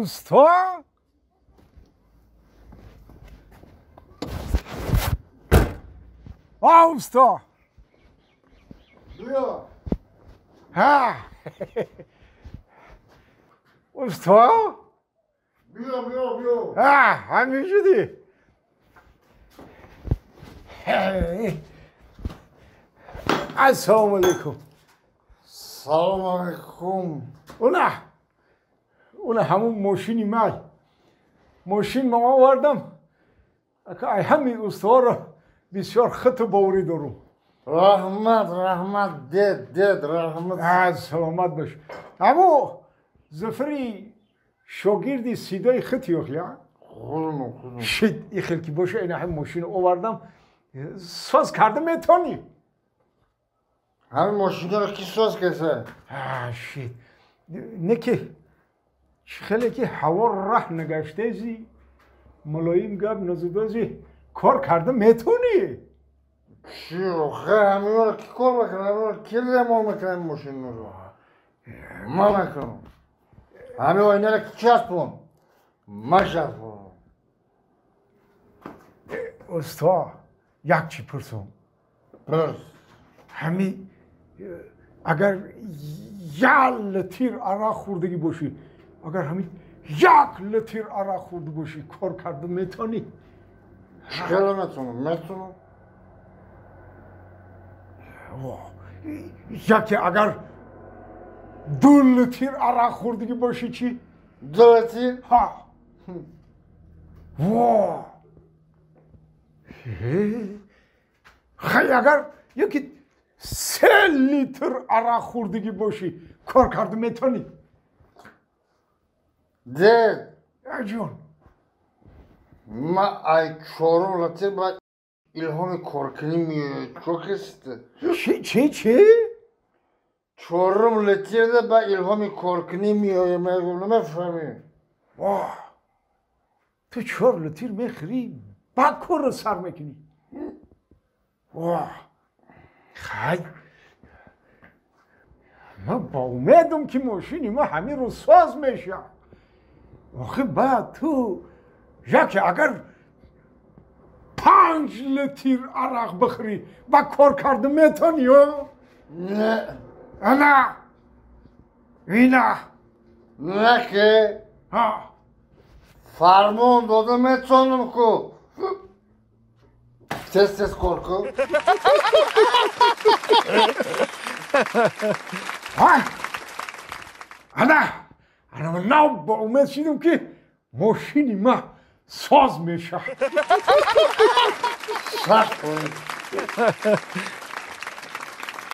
Усто? А, усто! Биё. Ҳа! Усто? Биё, биё, биё. Ҳа, ҳамин шудӣ? Ассалому алайкум. Салому алайкум. Уна! Уна ҳамун мошини май. Мошин ма овардам. Ай ҳамин усторо бисёр хиту боварӣ дорум. Раҳмат, раҳмат, дед, дед, раҳмат. А, саломат бош. Ҳамо Зафари шогирди сидои хит ёхля? Худум, худум. Шит, ихел ки боша, ина ҳам мошин овардам. Соз карда метонӣ? Ҳамин мошинро ки соз кеса? А, шит. Не ки хеле ки ҳаво раҳ нагаштези, мулоим гап назудози кор карда метонӣ? Чӣ охе, ҳаминро ки кор мекунам, ҳаминро ки ремон мекунам ин мошинро? Ман мекунам. Ҳамин оинаро ки часпон? Ман часпонам. Усто, як чӣ пурсум. Пурс. Ҳамин агар як литр арақ хӯрдагӣ бошӣ, агар ҳамин як литр арақ хӯрда бошӣ, кор карда метонӣ? Чӣ хеле метонам? Метонам. Яке агар 2 литр арақ хӯрдагӣ бошӣ чӣ? 2 литр? Ҳа. Во! Хай, агар яки 3 литр арақ хӯрдагӣ бошӣ, кор карда метонӣ? Дед! Ҷон. Ма ай 4 литр ба илҳоми коркунӣ меояд. Чо кисте? Чӣ, чӣ, чӣ? 4 литрда ба илҳоми коркунӣ меояд. Мегӯм, намефаҳмӣ. Воҳ! Ту 4 литр мехӯрӣ, баъд корро сар мекунӣ. Воҳ! Хай! Ман ба умедам ки мошини ма ҳамин рӯз соз мешавад. Охи баъд ту яке агар 5 литр арақ бихӯрӣ, ба кор карда метонӣ, ё? Не. Ана! Ина! Не ки. Ҳа. Фармон дода метонам ку. Тез тез кор кун. Ҳа! Ана! Ана ман нав ба умед шидам ки мошини ма соз мешавад. Сахт кун.